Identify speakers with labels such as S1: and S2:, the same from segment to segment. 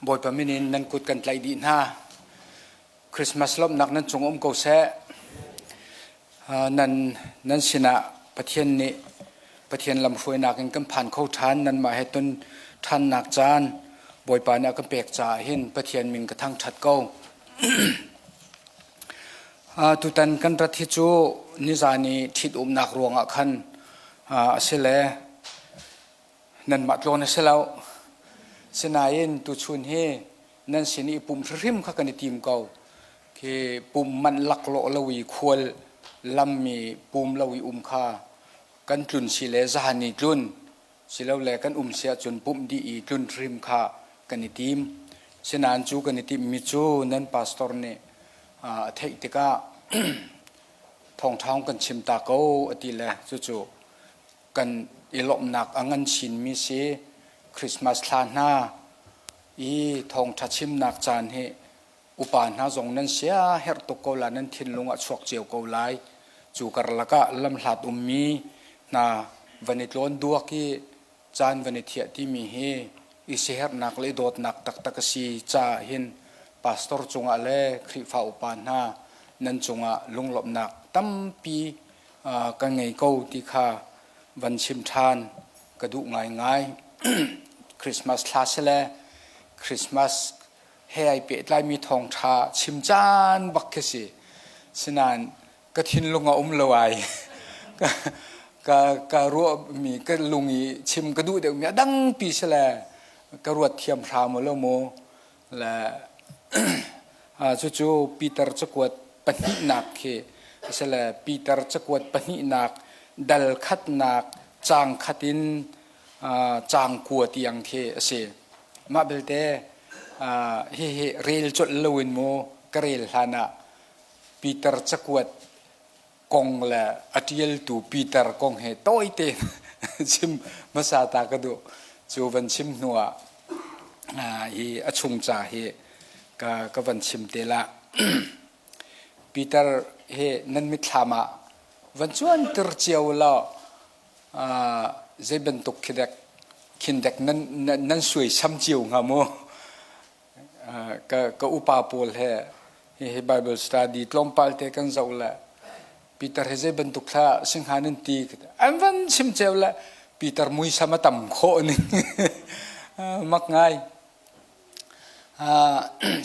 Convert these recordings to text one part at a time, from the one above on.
S1: Bawipa min in nan kut kan tlaih dih hna. Christmas lawmhnak nan cung um ko seh. Nan nan sinah Pathian nih Pathian lamhruainak in kan phan kho ṭhan nanmah he ton ṭhannak caan Bawipa nih a kan pek caah hin Pathian min ka thangṭhat ko. Tutan kan rat hi cu nizan i ṭhitumnak ruangah khan a si le nanmah tlawn a si lo. Sinain tuchun hi nan sin i pum hrimhrim kha kan i tim ko. Khi pum manh laklawh lo i khual lammi pum lo i um kha kan tlun si le zahan i tlun silole kan um si ahcun pumh dih i tlun hrim kha kan i tim. Sinain cu kan i timhmi cu nan pastor nih a theih tikah thawngṭha kan chim ta ko a ti le cucu kan i lawmhnak a ngan chinmi si. Christmas thla hna i thawngṭha chimnak caan hi upa hna zong nan sia herh tuk ko la, nan thinlung ah chuak cio ko lai. Cu karlak ah lamhlat ummi hna van i tlawn duak i caan van i thiah timi hi i siaherhnak le i dawtnak taktak a si caah hin pastor cungah le Khrihfa upa hna nan cungah lunglawmhnak tampi ka ngei ko ti kha van chim ṭhan ka duh ngaingai. Christmas thla si le Christmas he ai pehtlaimi thawngṭha chim caan bak khi si. Sinain ka thinlung a um lo ai. Ka ka ruahmi ka lung i chim ka duh deuhmi a dangpi si le ka ruat thiam hram lo mu. Le cucu Peter cakuat pahnihnak khi a si le Peter cakuat pahnihnak dal khatnak caang khat in caang kua tiang khi a si. Mah belte hihi rel colh loin mu ka rel hlan ah Peter cakuat kong le a ṭialtu Peter kong he tawite chim hmasa ta ka duh. Cu van chim hnu ah hi a chung ca hi ka van chim te la. Peter hi nan mitthlam ah van cuanter cio law zei bantuk khi dek khin dek nan nan suaisam cio hnga mu? Ka upa pawl he hihi Bible study tlawmpal te kan zoh le Peter he zei bantuk thla si hnga nan ti an van chim ceu le Peter muisam a tam khawh ning mak ngai.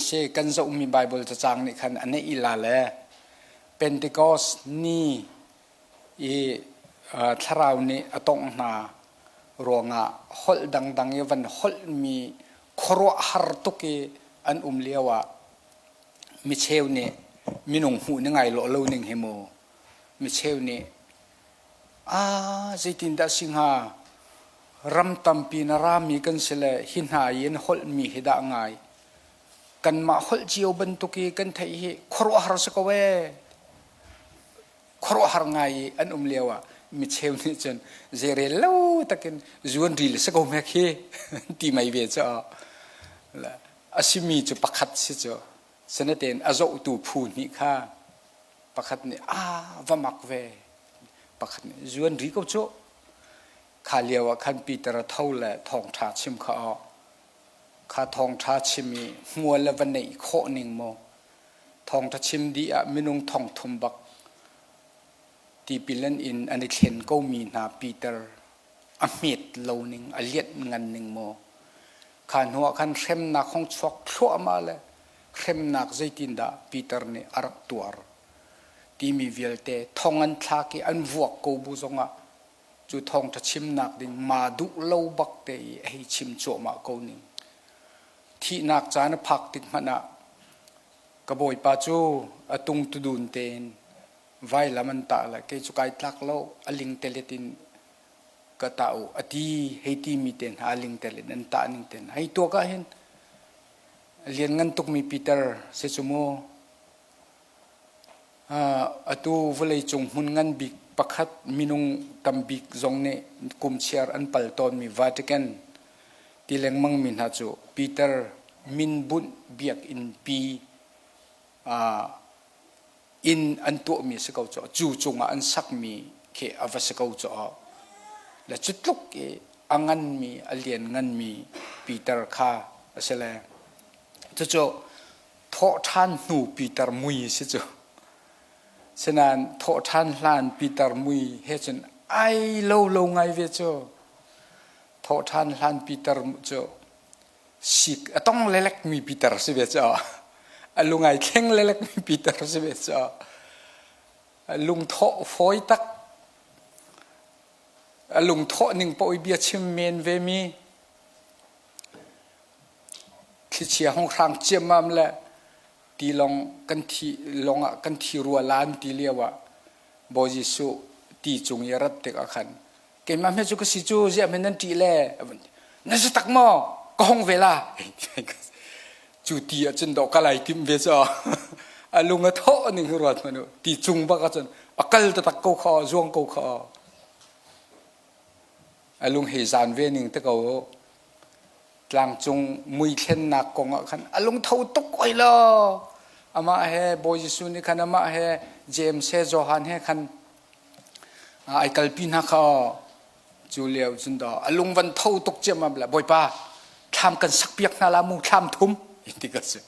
S1: Se kan zohmi Bible cacang nih khan a neih la le Pentecost ni i thlarau nih a tongh hna ruangah holh dangdang i van holhmi khuaruahhar tuk i an um lio ah micheu nih minung hmuh ni ngai lawh lo ning hi mu micheu nih a zeitindah si hnga ram tampi na rami kan si le hi hna i an holhmi hi dah ngai kanmah holh cio bantuk i kan theih hi khuaruahhar si ko ee khuaruahhar ngai i an um lio ah micheu nih cun zeirel lo takin zuan ril si ko hmek hi ti mei ve cu a simi cu pakhat si cu sinaten a zohtu phu hnih kha pakhat nih a va mak ve, pakhat nih zuan ri ko cu. Kha lio ah khan Peter a tho le thawngṭha chim kha aw kha thawngṭha chim i hmual le va neih khawh ning maw thawngṭha chim dih ah minung thong thum bak tipil an in an i thlen komi hna Peter a hmet lo ning a lianh ngan ning maw kha hnu ah khan hremnak hong chuak thluahmah le hremnak zeitindah Peter nih a rak tuar timi vialte thong an thlak i an vuak ko bu zongah cu thawngṭha chimnak ding ma duh lo bak te i a hei chim cuahmah ko ning. Thihnak caan a phak tik hmanh ah ka bawipa cu a tung tudun tein vailam an tah le kei cu kai tlak lo, a lingtelet in ka tah u a ti hei ti mi te hna a lingtelet an tah ning te hna hei tuak ah hin lian ngan tukmi Peter si cu mu. Atu vawleicung hmun ngan bik pakhat minung tambik zong nih kum chiar an pal tawnmi Vatican ti lengmangmi hna cu Peter minbunh biakinn pi inn an tuahmi a si ko cu. Cu cungah an sakmi khi a va si ko cu. Le cu tluk i a nganmi, a liannganmi Peter kha a si le. Cucu thawhṭhan hnu Peter mui si cu. Sinain thawhṭhan hlan Peter mui he cun ai lo lo ngai ve cu. Thawhṭhan hlan Peter cu sik a tong lelek mi Peter si ve cu. A lungai thleng lelek mi Peter si ve cu. Lungthawh fawi tak a lungthawh ning paoh i bia chim men ve mi thlichia hung hrang ciammam le tilawng kan thi lawng ah kan thi rua la an ti lio ah Bawi Jesuh ti cung i a rat tikah khan keimah hme cu ka si cu ziah hme nan ṭih le na si tak maw ka hong ve la cu ti ah cun dawh ka lai tim ve cu a lung a thawh ning ruat hmanh u ti cung bak ah cun a kal taktak ko kha zuang ko kha a lung hei zan ve ning te ko tlangcung mui thlennak kong ah khan a lungtho tuk oi lo amah he Bawi Jesuh nih khan amah he James he Johan he khan ai kalpi hna kha cu lio cun do a lung van tho tuk ciammam le Bawipa thlam kan sak piak hna la mu thlam thum ti ka si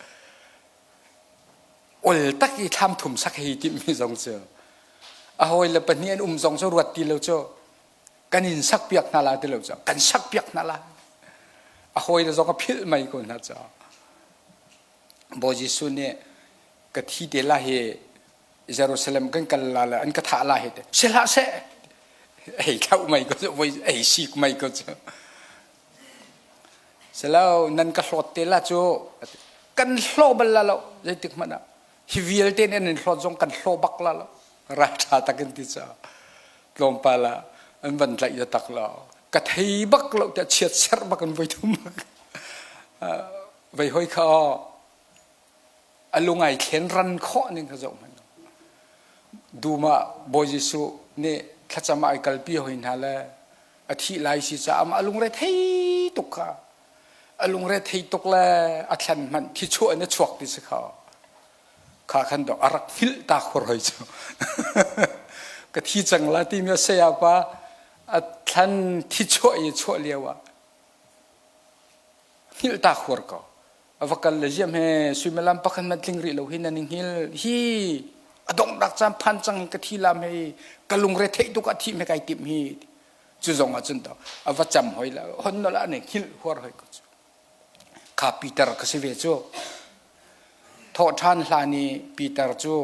S1: ol tak i thlam thum sak hei ti mi zong cu a hawi le pahnih an um zong cu ruat ti lo cu kan in sak piak hna la ti lo cu kan sak piak hna la a hawi le zong a philh mai ko hna cu Bawi Jesuh nih ka thi te la hi Jerusalem kan kal la le an ka thah la hi te si hlah seh ei thlauh mai ko cu voi ei sik mai ko cu selo nan ka hlawt te la cu kan hlaw bal la lo zeitik hmanh ah hi vialte nih an in hlawt zong kan hlaw bak la lo ralṭha takin ti ca tlawmpal ah an van tlaih tak lo ka thei bak lo tiah chiat serh bak in voi thum bak vei hoi kha a lungai thlen ran khawh ning kha zoh hmanh dum ah Bawi Jesuh nih thlacam ah ai kalpi hoi hna le a thih lai si caah amah a lungre thei tuk kha a lungre thei tuk le a thlan hmanh thi chuah in a chuak ti si kha kha khan dok a rak hngilh ta khur hoi cu ka thi cang la timi a saya pa a thlan thi chuah i chuah lio ah hngilh ta khur ko a va kal le ziam he suimilam pakhat man tling rih lo hi nan i hngil hi a donghnak caan phan cang ka thi lam hei ka lungre theih tuk ah thih me kai timh hi cu zong ah cun to a va cam hoi la hon no la ne hngilh huar hoi ko cu kha Peter ka si ve cu Thawhṭhan hlan i Peter cu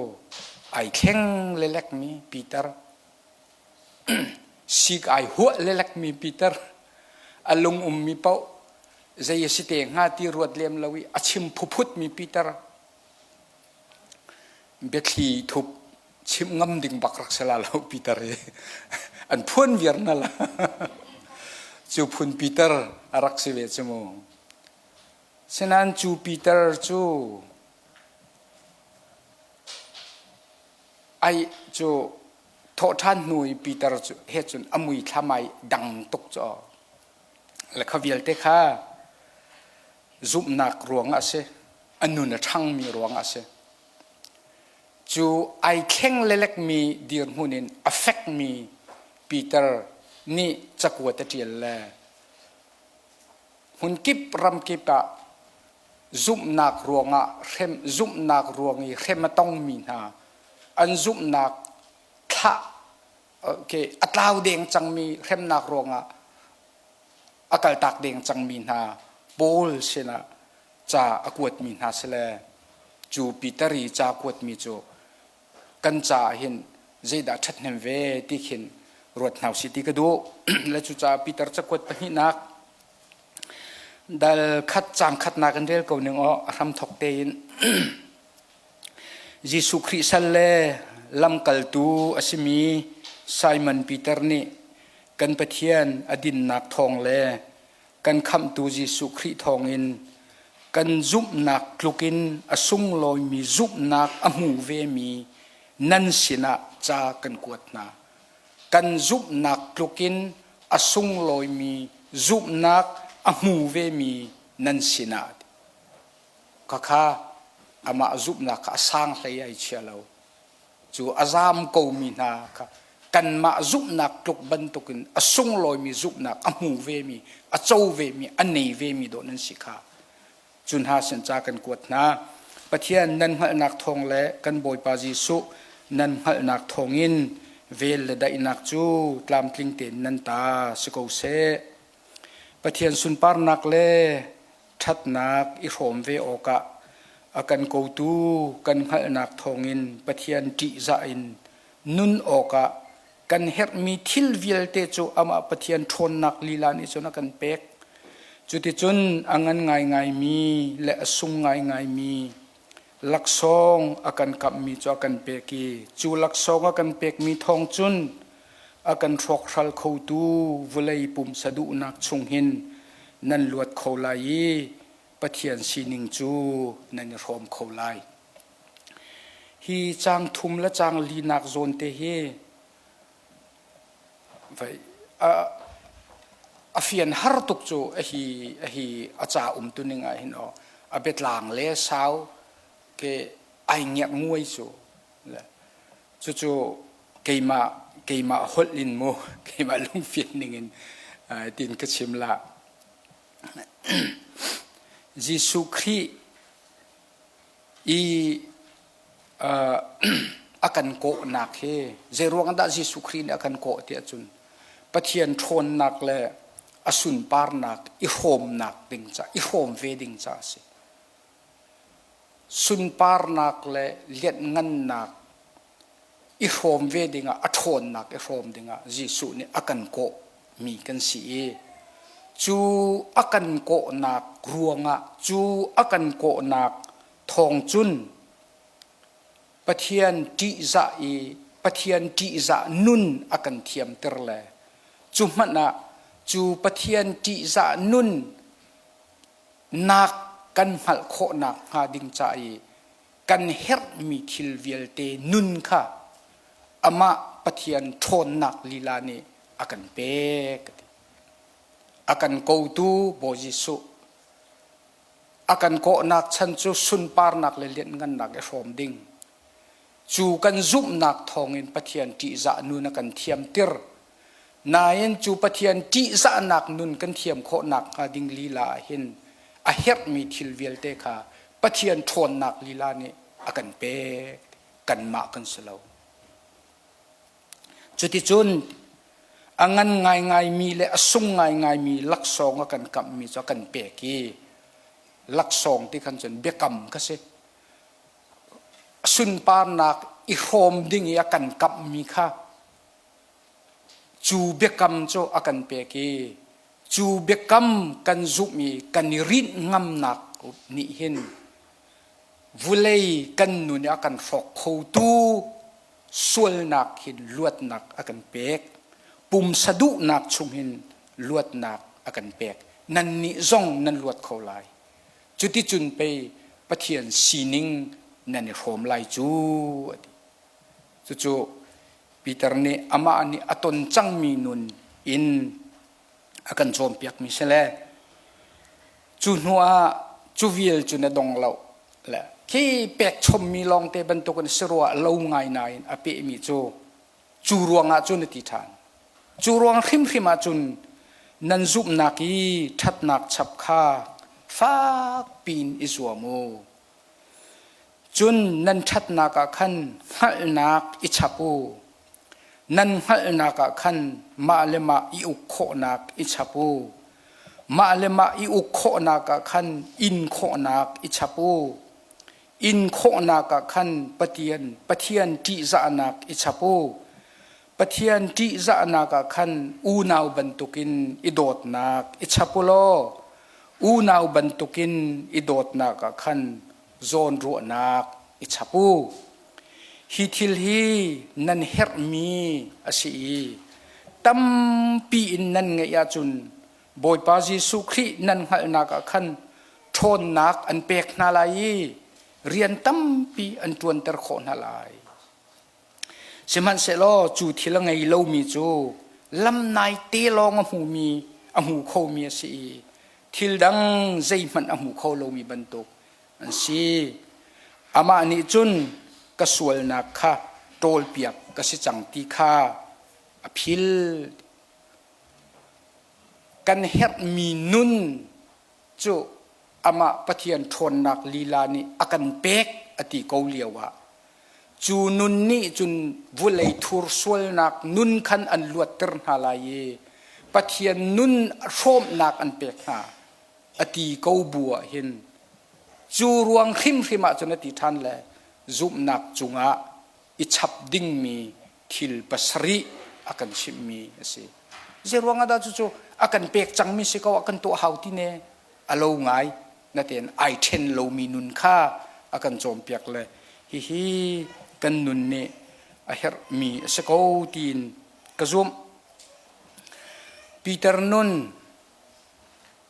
S1: ai thleng lelekmi Peter, sik ai huah lelekmi Peter, a lung ummi paoh zei a si te hnga ti ruat lem lo i a chim phuphutmi Peter, biathli thup chim ngam ding bak rak si la lo Peter hi an phuan viar na la. Cu phun Peter a rak si ve cu mu. Sinain cu Peter cu ai cu thawhṭhan hnu i Peter cu he cun a mui thlam ai dang tuk cu le kha vialte kha zumhnak ruangah a si a nun a ṭhangmi ruangah a si cu ai thleng lelekmi dirhmun in a fekmi Peter nih cakuat a ṭial le Hmunkip ramkip ah zumhnak ruangah hrem zumhnak ruang i hrem a tongmi hna an zumhnak thlah okay, a tlau deng cangmi hremnak ruangah a kaltak deng cangmi hna Paul sinah ca a kuatmi hna sile cu Peter i ca kuatmi cu kan caah hin zeidah ṭhathnem ve ti khin ruat hna usih ti ka duh. Le cucaah Peter cakuat pahnihnak dal khat caang khatnak in rel ko ning aw a hramthok tein Jesuh Khrih sal le lamkaltu a simi Simon Peter nih kan Pathian a dinnak thawng le kan khamhtu Jesuh Khrih thawngin kan zumhnak tlukin a sunglawimi zumhnak a hmu vemi nan sinah ca kan kuat hna. Kan zumhnak tlukin a sunglawimi zumhnak a hmu vemi nan sinah. Khakha amah zumhnak kha a sang hlei ai chia lo. Cu a zaam komi hna kha kanmah zumhnak tluk bantukin a sunglawimi zumhnak a hmu vemi, a co vemi, a nei vemi dawh nan si kha. Cu hna sin ca kan kuat hna. Pathian nan hngalhnak thawng le kan Bawipa Jesuh nan hngalhnak thawngin vel le daihnak cu tlamtling tein nan ta si ko seh. Pathian sunparnak le ṭhatnak i hrawm ve awkah a kan kotu kan hngalhnak thawngin Pathian ṭihzah in nun awkah kan herhmi thil vialte cu amah Pathian ṭhawnnak lila nih cun a kan pek. Cuticun a ngan ngaingaimi le a sung ngaingaimi laksawng a kan kamhmi cu a kan pek i cu laksawng a kan pekmi thawng cun a kan hrawkhral khotu vawlei pumsa duhnak chung hin nan luat kho lai i Pathian sining cu nan i hrawm kho lai. Hi caang thum le caang linak zawn te hi a fian har tuk cu a hi a hi a ca umtuning ah hin aw a biatlang le sau ke ai ngiak nguai cu cucu keimah keimah holh in mu keimah lungfian ning in tin ka chim la. Jesuh Khrih i a kan kawhnak hi zeiruang dah Jesuh Khrih nih a kan kawh tiah cun Pathian ṭhawnnak le a sunparnak i hrawmnak ding ca i hrawm ve ding ca a si. Sunparnak le lianhngannak i hrawm ve dingah a ṭhawnnak i hrawm dingah Jesuh nih a kan kawh mi kan si i cu a kan kawhnak ruangah cu a kan kawhnak thawng cun Pathian ṭihzah i Pathian ṭihzah nun a kan thiamter le cu hmanh ah cu Pathian ṭihzah nun nak kan hngalh khawhnak hnga ding ca i kan herhmi thil vialte nun kha amah Pathian ṭhawnnak lila nih a kan pek. A kan kotu Bawi Jesuh a kan kawhnak chan cu sunparnak le lianhngannak i hrawm ding. Cu kan zumhnak thawngin Pathian ṭihzah nun a kan thiamtir. Nain cu Pathian ṭihzahnak nun kan thiam khawhnak hnga ding lila ah hin a herhmi thil vialte kha Pathian ṭhawnnak lila nih a kan pek. Kanmah kan si lo. Cuticun a ngan ngaingaimi le a sung ngaingaimi laksawng a kan kamhmi cu a kan pek i laksawng ti khan cun biakam kha si. Sunparnak i hrawm ding i a kan kamhmi kha cu biakam cu a kan pek i cu biakam kan zumh i kan i rinh ngamnak nih hin vulei kan nun i a kan hrawk khotu sualnak hin luatnak a kan pek. Pumsa duhnak chung hin luatnak a kan pek. Nannih zong nan luat kho lai. Cuticun pei Pathian sining nan i hrawm lai cu a ti. Cucu Peter nih amah nih a ton cangmi nun in a kan cawnpiakmi si le cu hnu ah cu vial cu na dong lo le khi pek chommi lawngte bantukin si rua lo ngai nain a pehmi cu cu ruangah cun a ti ṭhan. Cu ruang hrimhrim ah cun nan zumhnak i ṭhatnak chap kha fak piin i zuam u. Cun nan ṭhatnak ah khan hngalhnak i chap u. Nan hngalhnak ah khan mah le mah i uk khawhnak i chap u. Mah le mah i uk khawhnak ah khan in khawhnak i chap u. In khawhnak ah khan Pathian, Pathian ṭihzahnak i chap u. Pathian ṭihzahnak ah khan unau bantukin i dawtnak i chap u law unau bantukin i dawtnak ah khan zawnruahnak i chap u. Hi thil hi nan herhmi a si i tampi in nan ngeih ahcun Bawipa Jesuh Khrih nan hngalhnak ah khan ṭhawnnak an pek hna lai i rian tampi an ṭuanter khawh hna lai. Sihmanhsehlaw cu thil a ngei lomi cu lamnai te lawng a hmumi a hmu khomi a si i thil dang zeihmanh a hmu kho lomi bantuk an si. Amah nih cun ka sualnak kha ṭawlpiak ka si cang ti kha a phil. Kan herhmi nun cu. amah Pathian ṭhawnnak lila nih a kan pek a ti ko lio ah cu nun nih cun vulei thur sualnak nun khan an luatter hna lai i Pathian nun hrawmnak an pek hna a ti ko bu ah hin cu ruang hrimhrim ah cun a ti ṭhan le zumhnak cungah i chap dingmi thil pasarih a kan chimhmi a si. Zei ruangah dah cucu a kan pek cangmi si ko a kan tuah hau ti ne a lo ngai natein ai ṭhen lomi nun kha a kan cawnpiak le hihi kan nun nih a herhmi a si ko tiin ka zumh. Peter nun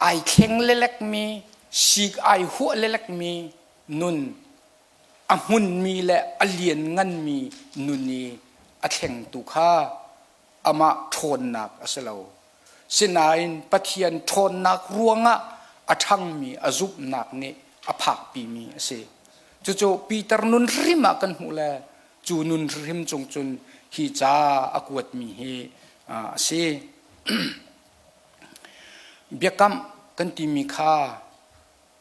S1: ai thleng lelekmi, sik ai huah lelekmi nun a hmunmi le a liannganmi nun i a thlengtu kha amah ṭhawnnak a si lo. Sinain Pathian ṭhawnnak ruangah a ṭhangmi a zumhnak nih a phakpimi a si. Cucu Peter nun hrim ah kan hmuh le cu nun hrim cung cun hi ca a kuatmi hi a si. Biakamh kan timi kha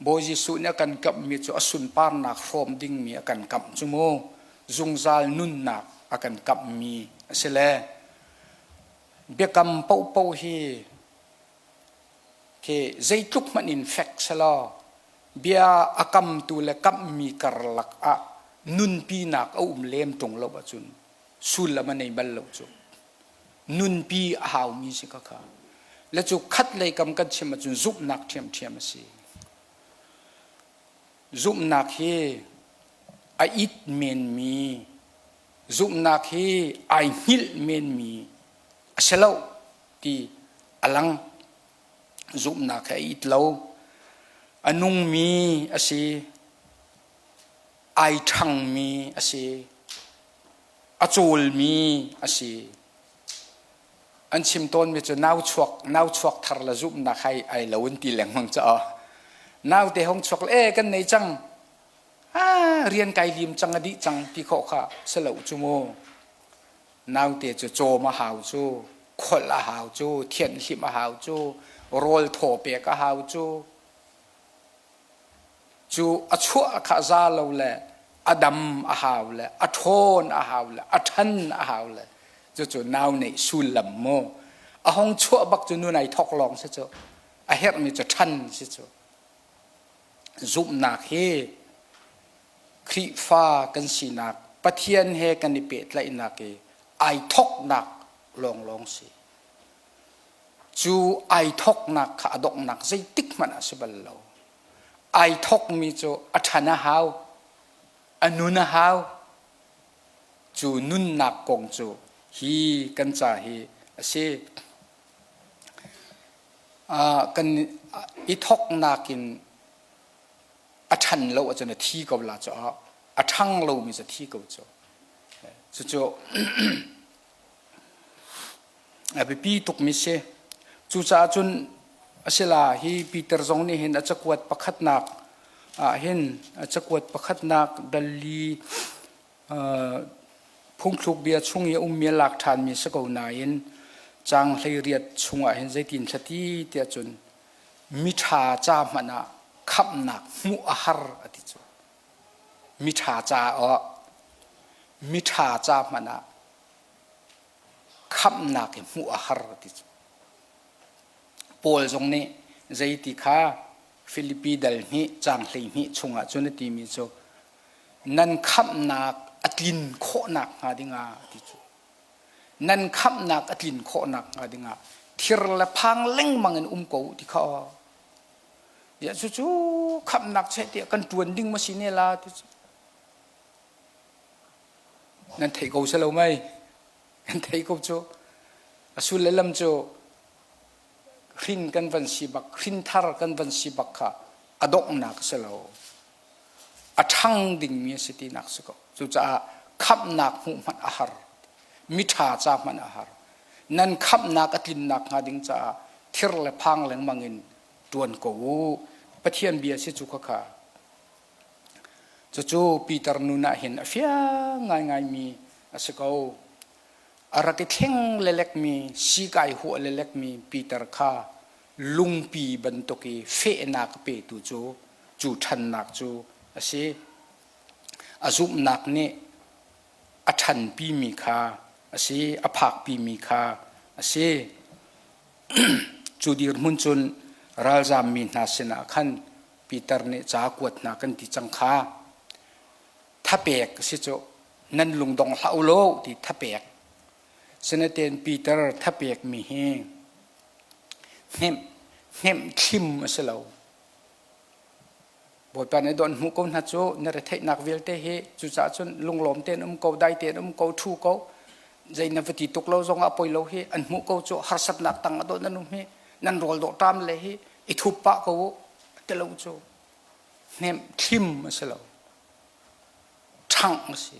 S1: Bawi Jesuh nih a kan kamhmi cu a sunparnak hrawm dingmi a kan kamh cu mu. Zungzal nunnak a kan kamhmi a si le biakam paohpaoh hi khi zeitluk hmanh in fek selaw bia a kamtu le kamhmi karlak ah nunpinak a um lem ṭung lo ahcun sullam a nei bal lo cu. Nunpi a haumi si kha kha. Le cu khat lei kam kan chim ahcun zumhnak ṭhiamṭhiam a si. Zumhnak hi a it menmi, zumhnak hi ai hngilh menmi a si lo ti a lang. Zumhnak hi a it lo. A nungmi a si. Ai ṭhangmi a si. A cawlmi a si. An chim tawnmi cu nau chuak nau chuak thar le zumhnak hai ai lo an ti lengmang caah naute hong chuak le e kan nei cang ah rian kai lim cang a dih cang ti khawh kha si lo cu mu naute cu cawm a hau cu kholh a hau cu thianhhlimh a hau cu rawl thaw pek a hau cu Cu a chuah kha za lo le a dam a hau le a ṭhawn a hau le a ṭhan a hau le cucu nau neih sullam mu. A hong chuah bak cu nun ai thok lawng si cu. A herhmi cu ṭhan si cu. Zumhnak hi Khrihfa kan sinak Pathian he kan i pehtlaihnak i ai thoknak lawnglawng si. Cu ai thoknak kha a donghnak zeitik hmanh ah si bal lo. Ai thokmi cu a ṭhan a hau, a nun a hau. Cu nunnak kong cu hi kan ca hi a si. Kan i thoknak in a ṭhan lo ahcun a thi ko la cu a ṭhang lomi cu a thi ko cu. Cucu A biapi tukmi si. Cucaah cun asila hi Peter zong nih hin a cakuat pakhatnak ah hin a cakuat pakhatnak dal li phungthluk bia chung i a ummi a lak ṭhanmi si ko nain caang 18 chungah hin zeitin thlati tiah cun miṭha ca hmanh ah khamhnak hmuh a har a ti cu. Miṭha ca ah miṭha ca hmanh ah khamhnak i hmuh a har ti cu. Paul zong nih zeiti kha Filipi dal hnih caang 12 chungah cun a timi cu nan khamhnak a tlin khawhnak hnga dingah a ti cu. Nan khamhnak a tlin khawhnak hnga dingah thir le phang lengmang in um ko ti kha aw. Ya cucu khamhnak cheh tiah kan ṭuan ding ma si ne la ti cu. Nan theih ko si lo mei? Kan theih ko cu. A sul le lam cu hrin kan van si bak, hrin thar kan van si bak kha a donghnak a si lo. A ṭhang dingmi a si tinak si ko. Cucaah khamhnak hmuh hmanh a har. Miṭha ca hmanh a har. Nan khamhnak a tlinnak hnga ding caah thir le phang lengmang in ṭuan ko u. Pathian bia si cu khakha. Cucu Peter nun ah hin a fiang ngaingaimi a si ko. A rak i thleng lelekmi, sikai huah lelekmi Peter kha lungpi bantuk i fehnak a petu cu cu ṭhannak cu a si. A zumhnak nih a ṭhanpimi kha a si, a phakpimi kha a si. Cu dirhmun cun ralzammi hna sinah khan Peter nih ca kuat hna kan ti cang kha. Thapek a si cu nan lungdong hlah u law ti thapek. Sinaten Peter thapekmi hi hnemh hnemh thlim a si lo. Bawipa nih dawt hmuh ko hna cu na retheihnak vialte hi cucaah cun lunglawm tein um ko dai tein um ko ṭhu ko zei na va ti tuk lo zongah poi lo hi an hmuh ko cu harsatnak tang a dawt nan um hi nan rawl dawh ṭam le hi i thup pah ko u ti lo cu hnemh thlim a si lo ṭhangh a si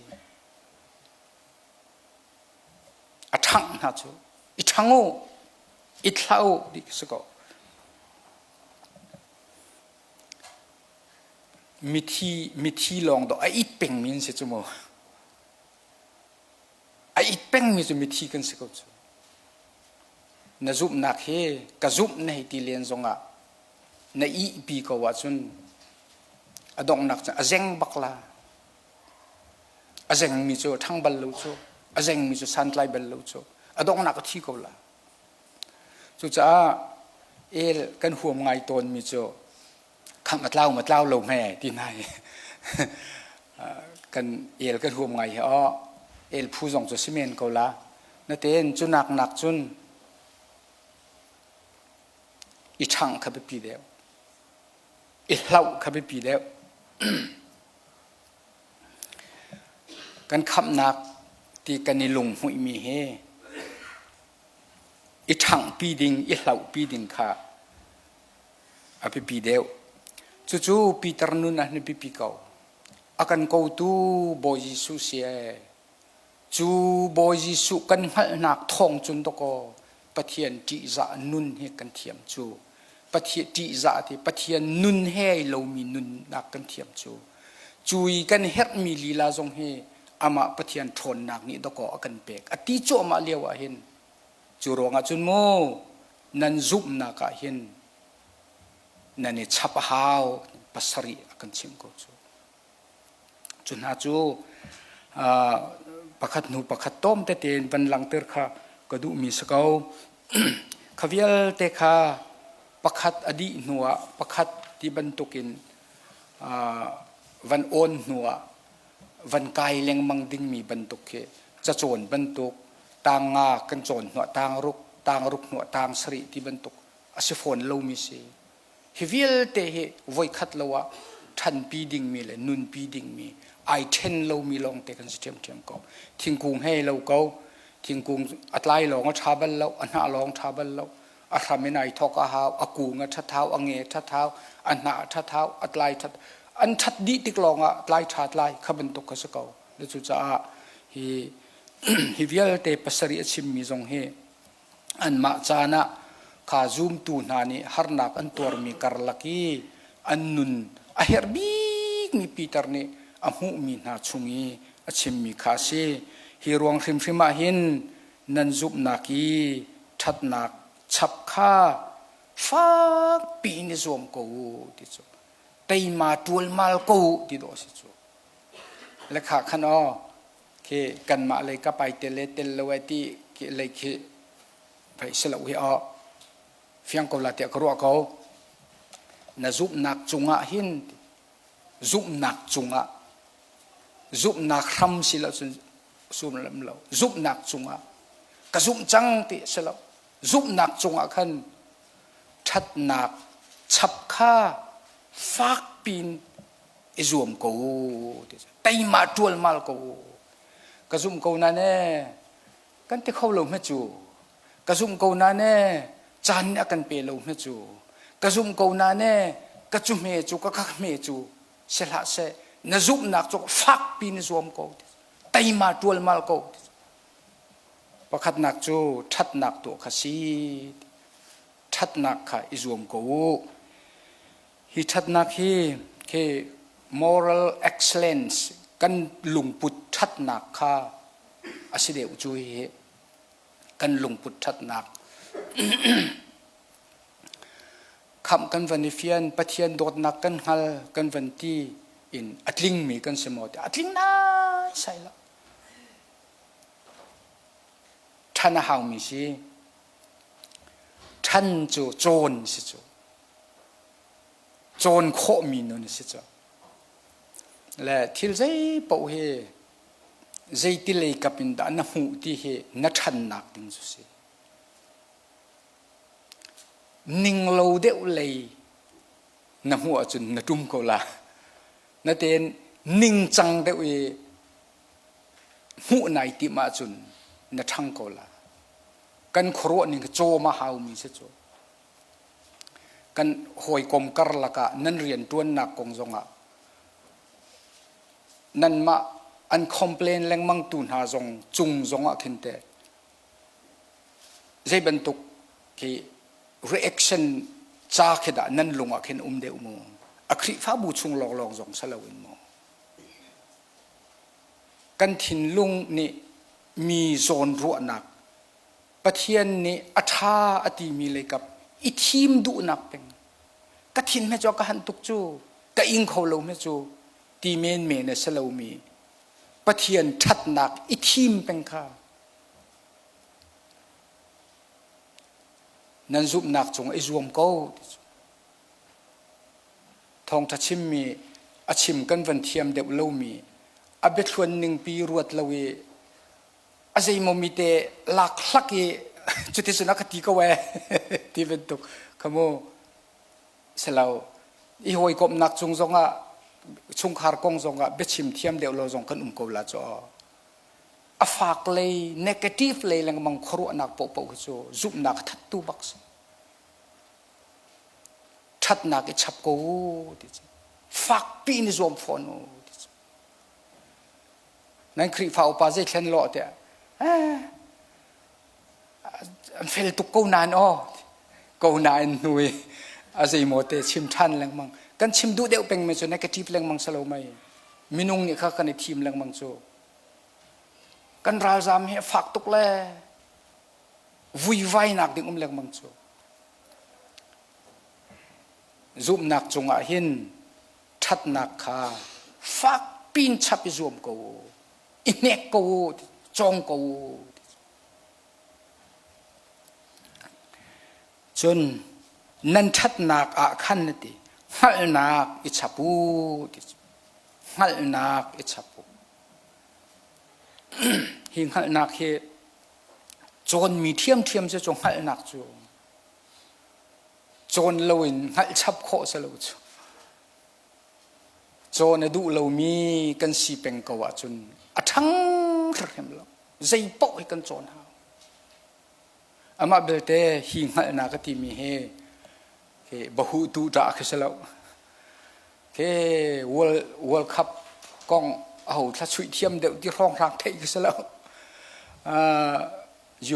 S1: a ṭhangh hna cu i ṭhang u i thlah u ti si ko Mithi mithi lawng dawh a it pengmi an si cu mu. A it pengmi cu mithi kan si ko cu. Na zumhnak hi ka zumh na hei ti len zongah na ihpi ko ahcun a donghnak cu a zeng bak la. A zengmi cu a ṭhang bal lo cu. A zengmi cu santlai bal lo cu. A donghnak a thi ko la. Cucaah el kan huam ngai tawnmi cu khangh a tlau ma tlau lo hme ti hna hi kan el kan huam ngai hi aw el phu zong cu si men ko la natein cu nak nak cun i ṭhangh kha biapi deuh i hlauh kha biapi deuh Kan khamhnak ti kan i lunghmuihmi hi i ṭhanghpi ding, i hlauhpi ding kha a biapi deuh. Cucu Peter nun ah na biapi ko. A kan kotu Bawi Jesuh si ee. Cu Bawi Jesuh kan hngalhnak thawng cun dawkaw Pathian ṭihzah nun hi kan thiam cu. Pathian ṭihzah ti Pathian nun he ai lomi nunnak kan thiam cu. Cu i kan herhmi lila zong hi amah Pathian ṭhawnnak nih dawkaw a kan pek. A ti cuahmah lio ah hin cu ruangah cun mu nan zumhnak ah hin nan i chap a hau pasarih a kan chimh ko cu. Cu hna cu pakhat hnu pakhat tawm tete in van langhter kha ka duhmi si ko. Kha vialte kha pakhat a dih hnuah pakhat ti bantukin van awn hnuah van kai lengmang dingmi bantuk khi cacawn bantuk tang nga kan cawn hnuah tang ruk tang ruk hnuah tang sarih ti bantuk a si fawn lomi si. Hi vialte hi voikhat lo ah ṭhanpi dingmi le nunpi dingmi ai ṭhen lomi lawngte kan si ṭhiamṭhiam ko. Thingkung he lo ko. Thingkung a tlai lawng a ṭha bal lo, a hnah lawng ṭha bal lo. A hram in ai thawk a hau, a kung a ṭhat hau, a nge a ṭhat hau, a hnah a ṭhat hau, a tlai ṭhat. An ṭhat dih tik lawngah tlai ṭha tlai kha bantuk kha si ko. Cucaah hi hi vialte pasarih a chimmi zong hi Anmah caan ah kha zumtu hna nih harnak an tuarmi karlak i an nun a herh bikmi Peter nih a hmuhmi hna chung i a chimmi kha a si. Hi ruang hrimhrim ah hin nan zumhnak i ṭhatnak chap kha fakpi in i zuam ko u ti cu teima ṭualmal ko u ti dawh a si cu. Le kha khan aw khi kanmah lei ka pai tel le tel lo ai ti khi lei khi phei si lo hi aw fiang ko la tiah ka ruah ko na zumhnak cungah hin zumhnak cungah zumhnak hram si lo cun sum lam lo zumhnak cungah ka zumh cang ti si lo zumhnak cungah khan ṭhatnak chap kha fak pin i zuam ko ti teima ṭualmal ko ka zumh ko na ne kan ti kho lo hme cu ka zumh ko na ne caan nih a kan pe lo hme cu ka zumh ko na ne ka cu hme cu ka kha hme cu si hlah seh na zumhnak cu fakpi na zuam ko teima ṭualmal ko pakhatnak cu ṭhatnak tuah kha si ṭhatnak kha i zuam ko u Hi ṭhatnak hi khi moral excellence kan lungput ṭhatnak kha a si deuh cu hihi kan lungput ṭhatnak. Khamh kan van i fian, Pathian dawtnak kan hngal kan van ti in a tlingmi kan si maw tiah a tling naisai lo. Ṭhan a haumi si. Ṭhan cu cawn si cu. Cawn khawhmi nun si cu. Le thil zei paoh hi zeiti lei kap in dah na hmuh ti hi na ṭhannak ding cu si. Ning lo deuh lei na hmuh ahcun na ṭum ko la. Natein ningcang deuh i hmuh nai timh ahcun na ṭhang ko la. Kan khuaruah ning cawm a haumi si cu. Kan hawikom karlak ah nan rianṭuannak kong zongah nanmah an complain lengmang tu hna zong cung zongah khin teh Zei bantuk khi reaction ca khi dah nan lung ah khin um deuh mu? A Khrihfabu chung lawnglawng zong si loin mu. Kan thinlung nih mi zawn ruahnak Pathian nih a ṭha a timi leikap i thim duhnak peng. Ka thin hme cu ka han tuk cu, ka ing kho lo hme cu ti menmen a si lomi Pathian ṭhatnak i thim peng kha Nan zumhnak cungah i zuam ko ti cu. Thawngṭha chimmi a chim kan van thiam deuh lomi a biathluan ningpi ruat lo i a zeimaw mi te lak hlak i cuticun a ka ti ko ee ti bantuk kha mu si lo i hawikomhnak cung zongah chungkhar kong zongah biachim thiam deuh lo zong kan um ko la cu a fak lei negative lei lengmang khuaruahnak paohpaoh hi cu zumhnak a thattu bak si ṭhatnak i chap ko u ti cu fakpi in i zuam fawn u ti cu nan Khrihfa upa zei thlen lawh tiah eh an fel tuk ko nain aw ko nain hnu i a zeimaw te chim ṭhan lengmang kan chim duh deuh peng mi cu negative lengmang si lo mei minung nih kha kan i thim lengmang cu Kan ralzaam hi a fak tuk le vuivainak ding um lengmang cu. Zumhnak cungah hin ṭhatnak kha fak pin chap i zuam ko u, i hnek ko u, cawng ko u. Cun nan ṭhatnak ah khan na ti, hngalhnak i chap u ti cu. Hngalhnak i chap u. Hi hngalhnak hi cawnmi ṭhiamṭhiam cu cu hngalhnak cu cawn loin hngalh chap khawh si lo cu. Cawn a duh lomi kan si peng ko ahcun a ṭhang hrimhrim lo. Zei paoh hi kan cawn hau. Amah belte hi hngalhnak a timi hi bahu tu ṭah khi si lo. Khi World, World Cup kong aho thla chuih thiam deuh ti hrawnghrang theih khi si lo. Uh,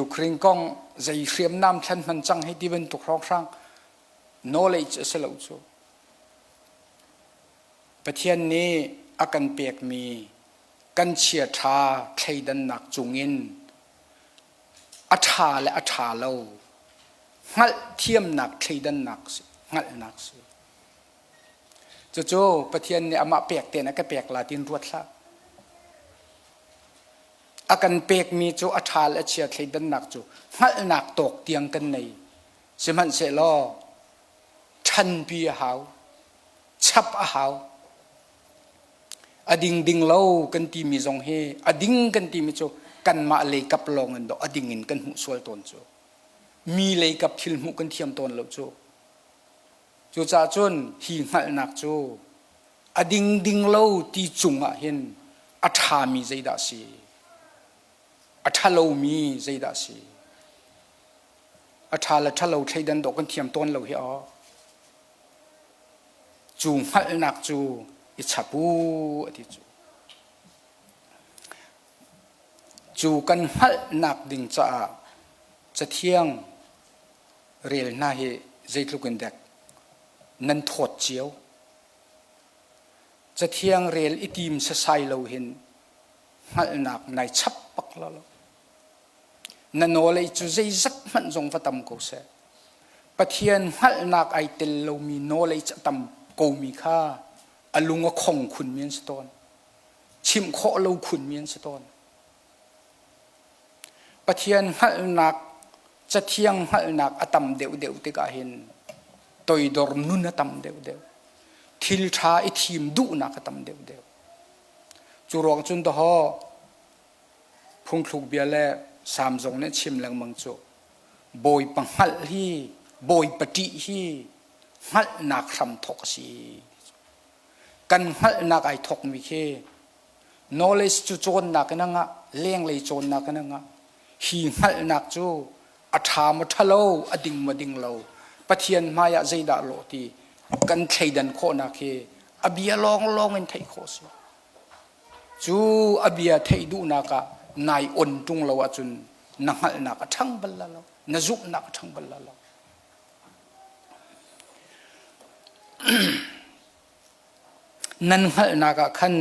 S1: Ukraine kong zei hriamnam thlan hman cang hi ti bantuk hrawnghrang knowledge a si lo cu. Pathian nih a kan pekmi kan chia ṭha thleidannak cungin a ṭha le a ṭha lo hngalh thiamnak thleidannak si hngalhnak si cucu Pathian nih amah pek tein a ka pek la tiin ruat hlah a kan pekmi cu a ṭha le a chia thleidannak cu hngalhnak tawk tiang kan nei sihmanhsehlaw ṭhanpi a hau chap a hau A ding ding lo kan timi zong hi a ding kan timi cu kanmah lei kap lawng in dawh a ding in kan hmuh sual tawn cu. Mi lei kap thil hmuh kan thiam tawn lo cu. Cucaah cun hi hngalhnak cu a ding ding lo ti cung ah hin a ṭhami zeidah si? A ṭhalomi zeidah si? A ṭha le ṭhalo thleidan dawh kan thiam tawn lo hi aw. Cu hngalhnak cu i chap u a ti cu. Cu kan hngalhnak ding caah Cathiang rel hna hi zeitluk in dek nan thawt cio. Cathiang rel i tim sasai lo hin hngalhnak nai chap bak lo. Na nawlei cu zeizat hmanh zong va tam ko seh. Pathian hngalhnak ai tel lomi knowledge a tam komi kha a lung a khong khunmi an si tawn. Chimh khawh lo khunmi an si tawn. Pathian hngalhnak, Cathiang hngalhnak a tam deuhdeuh tikah hin toidor nun a tam deuhdeuh. Thil ṭha i thim duhnak a tam deuhdeuh. Cu ruang cun dawhaw phungthluk bia le Salm zong nih chim lengmang cu Bawipa hngalh hi Bawipa ṭih hi hngalhnak hramthawk a si. Kan hngalhnak ai thawkmi khi knowledge cu cawnnak in a ngah, lenglei cawnnak in a ngah. Hi hngalhnak cu a ṭha maw ṭhalo, a ding maw ding lo, Pathian hmaiah zeidah lawh ti kan thleidan khawhnak hi a bia lawnglawng in theih khawh a si. Cu a bia theih duhnak ah nai on ṭung lo ahcun na hngalhnak a ṭhang bal la lo, na zumhnak a ṭhang bal la lo. Nan hngalhnak ah khan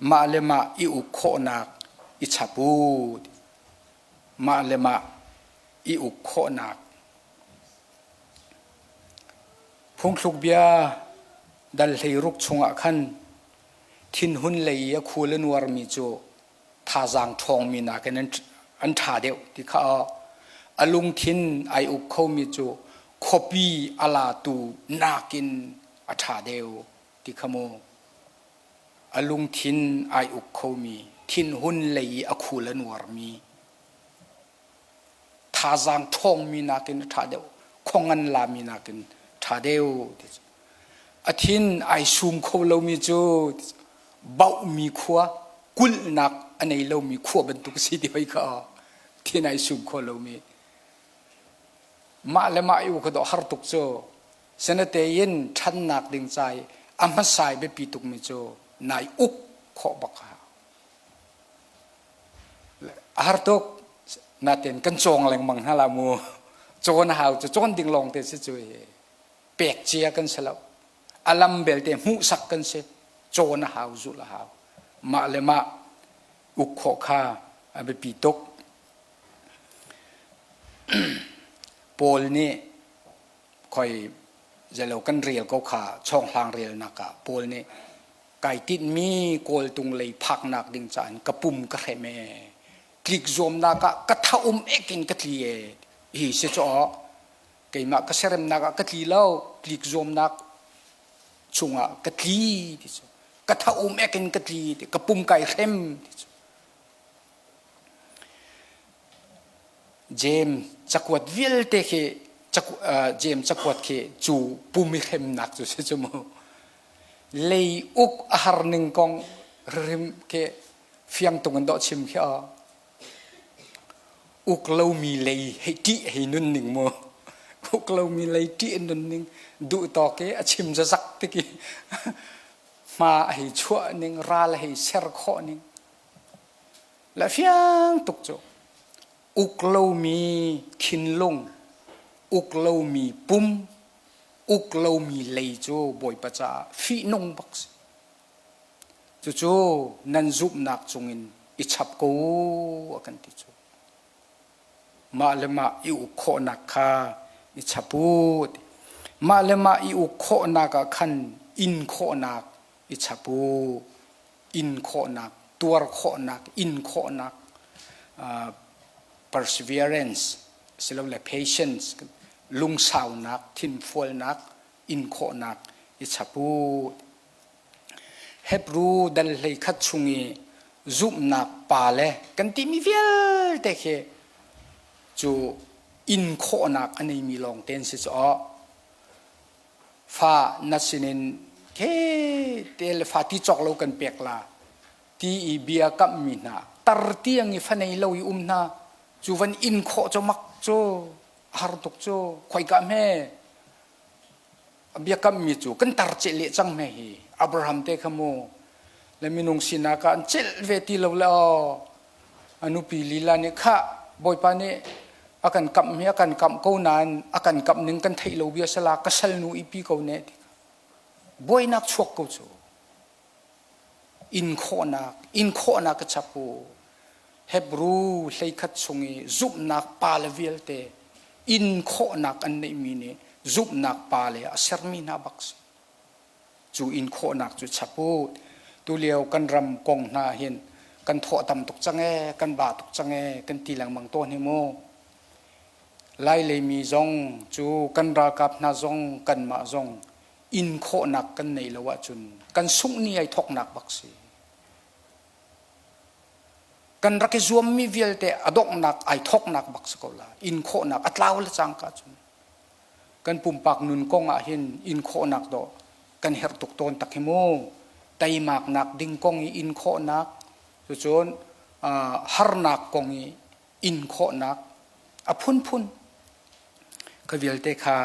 S1: mah le mah i uk khawhnak i chap u. Mah le mah i uk khawhnak. Phungthluk bia dal 16 chungah khan thinhun lei i a khul a nuarmi cu thazaang ṭhawngmi nakin an ṭha deuh ti kha a lungthin ai uk khomi cu khuapi a latu nakin a ṭha deuh ti kha mu a lungthin ai uk khomi thinhun lei i a khul a nuarmi thazaang ṭhawngmi nakin a ṭha deuh khongan lami nakin ṭha deuh ti cu a thin ai sum kho lomi cu bauhmi khua kulhnak a nei lomi khua bantuk si ti hoi kha thin ai sum kho lomi mah le mah i u kha dawh har tuk cu sinatein ṭhannak ding cai a hmasai biapi tukmi cu nai uk khawh bak a A har tuk. Natin kan cawng lengmang hna la mu. Cawn a hau cu cawn ding lawng te si cu pek cia kan si lo. A lam belte hmuhsak kan si. Cawn a hau, zulh a hau. Mah le mah uk khawh kha a biapi tuk. Paul nih khoi zelo kan rel ko kha chawnghlang relnak ah Paul nih kai tinhmi kawltung lei phaknak ding caah ka pum ka hrem ee tlik zuamnak ah ka tha um ek in ka tli ee hi si cu keimah ka seremnak ah ka tli lo tlik zuamnak chungah ka tli ti cu ka tha um ek in ka tli ti ka pum kai hrem ti cu James cakuat vialte khi James cakuat khi cu pum i hremnak cu si cu mu lei uk a har ning kong rim khi fiang tung in dawh chim khi a uk lomi lei hei ṭih hei nun ning mu uk lomi lei ṭih nun ning duh tawk i a chim zazak tik i hma a hei chuah ning ral a hei ser khawh ning le fiang tuk cu uk lomi thinlung uk lomi pum uk lomi lei cu Bawipa caah fihnung bak si. Cucu nan zumhnak cungin i chap ko u a kan ti cu. Mah le mah i uk khawhnak kha i chap u. Mah le mah i uk khawhnak ah khan in khawhnak i chap u. In khawhnak, tuar khawhnak, in khawhnak, perseverance silole patience lungsaunak thinfualnak in khawhnak i chap u Hebru dal 11 chung i zumhnak pa le kan timi vialte khi cu in khawhnak a neimi lawng te an si cu fa na sinin ke te le fa ti cawk lo kan pek la ti i bia kamhmi hna tar tiang i fa nei lo i um hna cu van in khawh cu mak cu har tuk cu khoika hme biakammi cu kan tar ceh leh cang hme hi Abraham te kha mu le minung sinak ah an celh ve ti lo le aw a nupi lila nih kha bawipa nih a kan kamh hi a kan kamh ko nain a kan kamh ning kan theih lo bia sala ka salnu ipi ko ne ti buainak chuak ko cu In khawhnak, in khawhnak ka chap u. Hebru 11 chung i zumhnak pale vialte in khawhnak an neihmi nih Zumhnak pa le a sermi hna bak si. Cu in khawhnak cu chap u. Tulio kan ram kong hna hin kan thawh tam tuk cang ee, kan ba tuk cang ee, kan ti lengmang tawn hi mu. Lai leimi zong cu kan ralkap hna zong kanmah zong in khawhnak kan neih lo ahcun kan sungh ni ai thoknak bak si. Kan rak i zuammi vialte a donghnak ai thoknak bak si ko la. In khawhnak a tlau le cangka cun kan pumpak nun kong ah hin in khawhnak dawh kan herh tuk tawn tak hi mu. Teimaknak ding kong i in khawhnak cucun harnak kong i in khawhnak a phunphun kha vialte kha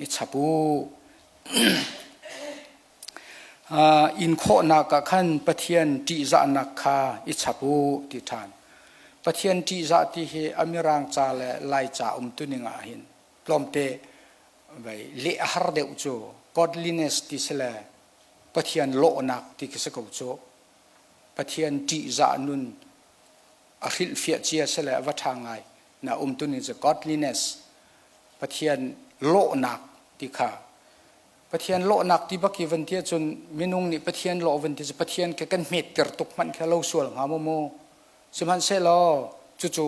S1: i chap u. In khawhnak ah khan Pathian ṭihzahnak kha i chap u ti ṭhan. Pathian ṭihzah ti hi a Mirang ca le Lai ca umtuning ah hin tlawmte vai leh a har deuh cu godliness ti si le Pathian lawhnak ti khi si ko cu. Pathian ṭihzah nun a hrilhfiah cia si le a va ṭha ngai na umtuning cu godliness Pathian lawhnak ti kha Pathian lawhnak ti bak i van ti ahcun minung nih Pathian lawh van ti cu Pathian khi kan hmetter tuk hmanh khi a lo sual hnga maw mu. Sihmanhsehlaw cucu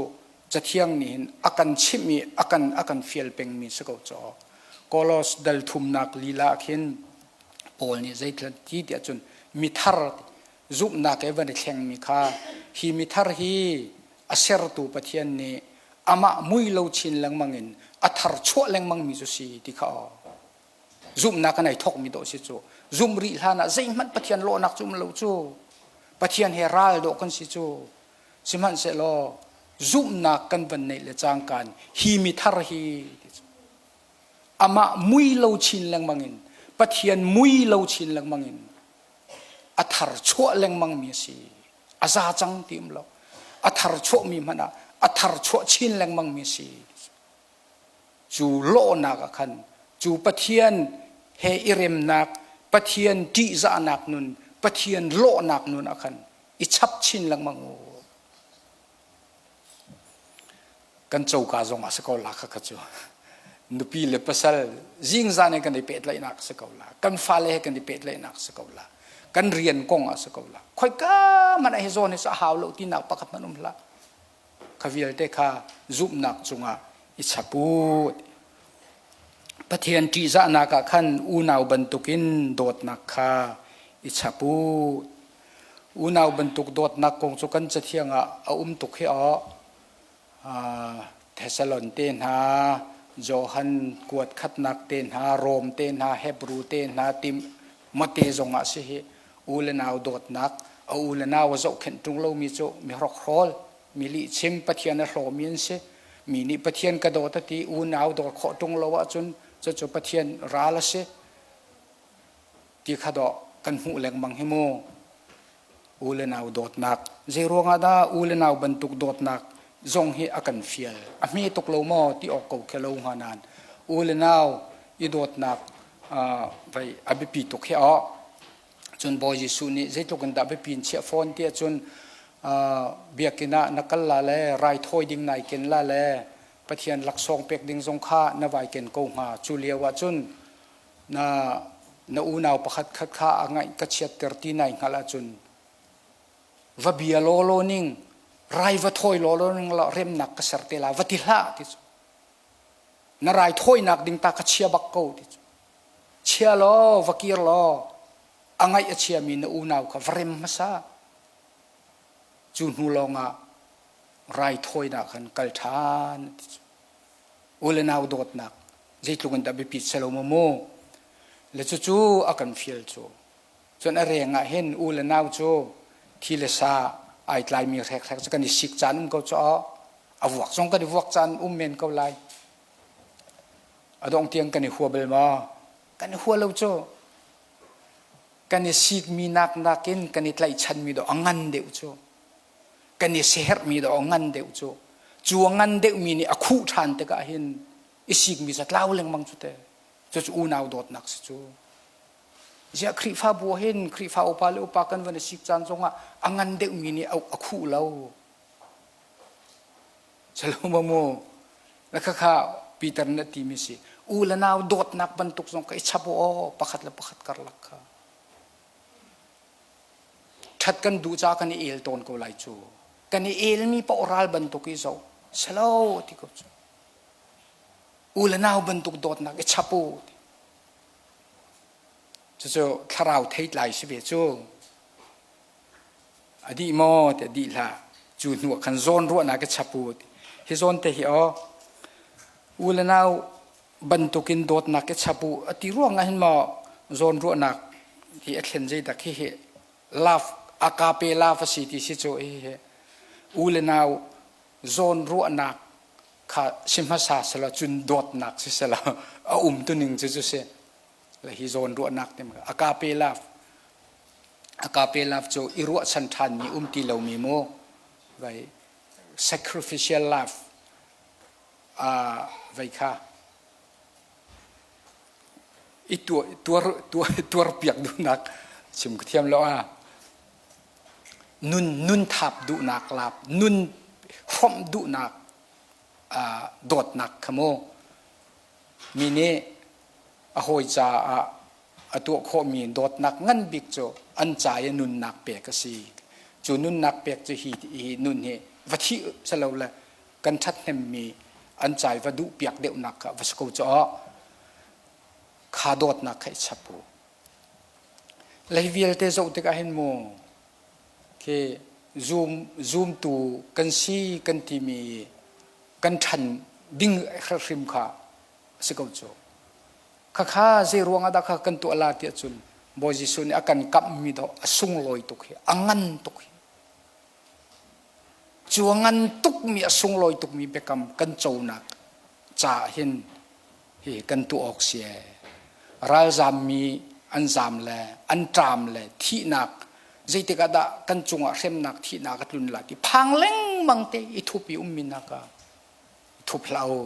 S1: Cathiang nih hin a kan chimh i a kan a kan fial pengmi si ko caw. Kolos dal thumnak lila ah khin Paul nih zeitluk ti tiah cun mithar zumhnak he van i thlengmi kha hi mithar hi a sertu Pathian nih amah mui lo chin lengmang in a thar chuah lengmangmi cu si ti kha aw. Zumhnak kan ai thawkmi dawh si cu. Zumh rih hlan ah zeihmanh Pathian lawhnak cu um lo cu. Pathian he ral dawh kan si cu. Sihmanhsehlaw zumhnak kan van neih le cangkaan hi mi thar hi amah mui lo chin lengmang in Pathian mui lo chin lengmang in a thar chuah lengmang mi a si. A za cang ti um lo. A thar chuahmi hmanh ah a thar chuah chin lengmang mi a si. Cu lawhnak ah khan cu Pathian he i remnak, Pathian ṭihzahnak nun, Pathian lawhnak nun ah khan i chap chin lengmang u. Kan coka zong ah si ko la kha kha cu. Nupi le pasal zingzan in kan i pehtlaihnak si ko la. Kan fale he kan i pehtlaihnak si ko la. Kan rian kong ah si ko la. Khoika hmanh ah hi zawn hi cu a hau lo tinak pakhat hmanh um hlah. Kha vialte kha zumhnak cungah i chap u. Pathian ṭihzahnak ah khan unau bantukin dawtnak kha i chap u. Unau bantuk dawtnak kong cu kan Cathiang ah a um tuk hi aw. Thessalon te hna, Johan kuat khatnak te hna, Rom te hna, Hebru te hna, Tim mate zong ah si hi u le nau dawtnak a u le nau a zohkhenh ṭung lomi cu mi hrokhrawl mi lihchim Pathian a hlawmi an si mi nih Pathian ka dawt a ti unau dawt khawh ṭung lo ahcun cucu Pathian ral a si ti kha dawh kan hmuh lengmang hi mu u le nau dawtnak zei ruangah dah u le nau bantuk dawtnak zong hi a kan fial a hme tuk lo maw ti awk ko khi lo hnga nain u le nau i dawtnak vai a biapi tuk hi aw cun Bawi Jesuh nih zeitluk in dah biapi in chiah fawn tiah cun biakinn ah na kal la le raithawi ding nai ken la le Pathian laksawng pek ding zong kha na vai ken ko hnga cu lio ah cun na na unau pakhat khat kha a ngaih ka chiatter ti nai hngalh ahcun va bia lawlaw ning rai va thawi lawlaw ning la remnak ka ser te la va ti hlah ti cu na rai thawinak ding ta ka chia bak ko ti cu chia law va kir law a ngaih a chiami na unau kha va rem hmasa cu hnu lawngah rai thawinak khan kal ṭhan ti cu u le nau dawtnak zeitluk in dah biapit selo maw mu le cucu a kan fial cu cun a reng ah hin u le nau cu thi le sa ai tlaimi hrekhrek cu kan i sik caan um ko cu a vuak zong kan i vuak caan um men ko lai a dong tiang kan i hua bal maw kan i hua lo cu kan i sikmi nak nakin kan i tlaihchanmi dawh a ngan deuh cu kan i siherhmi dawh a ngan deuh cu cu a ngan deuhmi nih a khuh ṭhan tikah hin i sikmi cu tlau lengmang cu te cucu unau dawtnak si cu ziah Khrihfabu hin Khrihfa upa le upa kan van i sik caan zongah a ngan deuhmi nih a khuh lo Salomo na khakha Peter na timi si. U le nau dawtnak bantuk zong kha i chap u aw pakhat le pakhat karlak kha. Ṭhat kan duh caah kan i el tawn ko lai cu. Kan i elmi paoh ral bantuk i zoh selo ti ko cu. U le nau bantuk dawtnak i chap u. Cucu thlarau theitlai si ve cu. A dih maw tiah dih hlah. Cu hnu ah khan zawn ruahnak i chap u. Hi zawn te hi aw u le nau bantukin dawtnak i chap u a ti ruang ah hin maw zawn ruahnak hi a thlen zeidak hi hi love agape love a si ti si cu hi hi u le nau zawn ruahnak kha si hmasa selaw cun dawtnak si selaw a um tuning cu cu si le hi zawn ruahnak ti agape love agape love cu i ruahchan ṭhanmi um ti lomi mu vai sacrificial love vei kha i tuar tuar tuarpiak duhnak chim ka thiam lo a nun nun thap duhnak lap nun hrawmh duhnak dawtnak kha mu mi nih a hawi caah a tuah khawhmi dawtnak ngan bik cu an ca i nunnak pek a si cu nunnak pek cu hi hi nun hi va thih selo le kan ṭhathnemmi an cai va duh piak deuhnak kha va si ko cu kha dawtnak kha i chap u lei vialte zoh tikah hin mu khi zum zumtu kan si kan timi kan ṭhan ding hrim kha a si ko cu khakha zei ruang ah dah kha kan tuah la tiah cun Bawi Jesuh nih a kan kamhmi dawh a sunglawi tuk hi a ngan tuk hi Cu a ngan tukmi a sunglawi tukmi biakam kan conak caah hin hi kan tuah awk si ee. Ralzammi an zam le an ṭam le thihnak zeitik ah dah kan cungah hremnak thihnak a tlun lai ti phang lengmang te i thup i ummi hna kha i thup hlah u.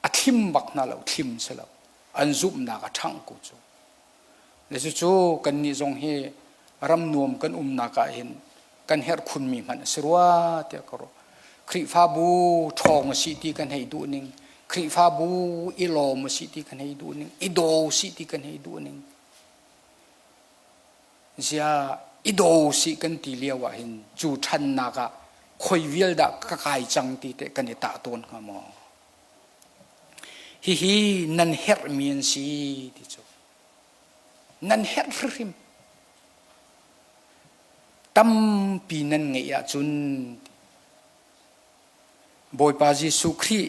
S1: A thlim bak hna lo, thlim si lo. An zumhnak a ṭhangh ko cu. Le cucu kannih zong hi ram nuam kan umnak ah hin kan herh khunmi hmanh a si rua tiah ka ruah. Khrihfabu ṭhawng a si ti kan hei duh ning, Khrihfabu i lawm a si ti kan hei duh ning, i daw si ti kan hei duh ning. Zia i daw si kan ti lio ah hin cu ṭhannak ah khoi vial dah ka kai cang ti teh kan i tah tawn hnga maw? Hihi nan herhmi an si ti cu nan herh hrimhrim. Tampi nan ngeih ahcun Bawipa Jesuh Khrih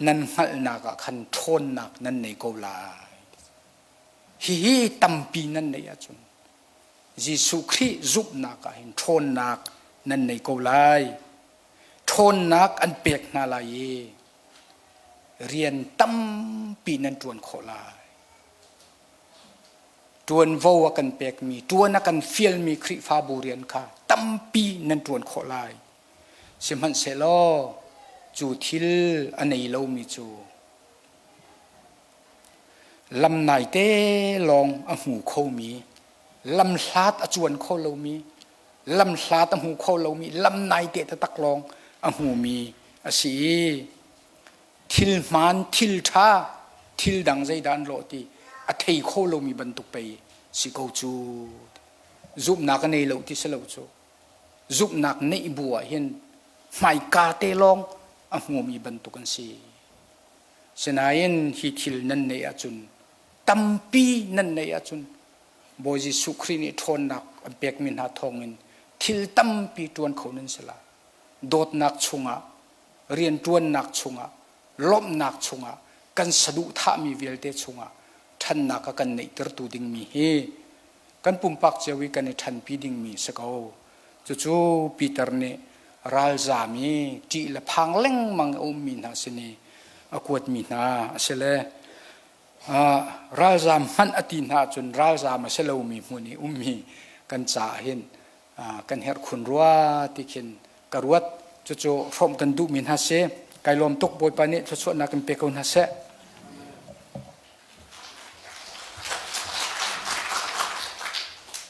S1: nan hngalhnak ah khan ṭhawnnak nan nei ko lai. Hihi tampi nan neih ahcun Jesuh Khrih zumhnak ah hin ṭhawnnak nan nei ko lai. Ṭhawnnak an pek hna lai i rian tampi nan ṭuan khawh lai. Ṭuanvo a kan pekmi, ṭuan a kan fialmi Khrihfabu rian kha tampi nan ṭuan khawh lai. Sihmanhsehlaw cu thil a nei lomi cu lam naite lawng a hmu khomi, lam hlat a cuan kho lomi, lam hlat a hmu kho lomi, lam naite taktak lawng a hmumi a si i thil hmaan, thil ṭha, thil dang zeidah an lawh ti a thei kho lomi bantuk pei si ko cu. Zumhnak a nei lo ti si lo cu. Zumhnak neih bu ah hin hmaika te lawng a hmumi bantuk an si. Sinain hi thil nan neih ahcun tampi nan neih ahcun Bawi Jesuh Khrih nih ṭhawnnak an pekmi hna thawngin thil tampi ṭuan kho nan si lai. Dawtnak chungah, rianṭuannak chungah, lawmhnak chungah, kan saduhthahmi vialte chungah ṭhannak a kan neihtertu dingmi hi kan pumpak cio i kan i ṭhanpi dingmi si ko. Cucu Peter nih ralzaam i ṭih le phang lengmang a ummi hna sin i a kuatmi hna a si le ralzaam hmanh a ti hna ahcun ralzaam a si lomi hmun i ummi kan caah hin kan herh khun rua ti khin ka ruat. Cucu hrawmh kan duhmi hna si. Kai lawm tuk Bawipa nih thluachuahnak in pe ko hna seh.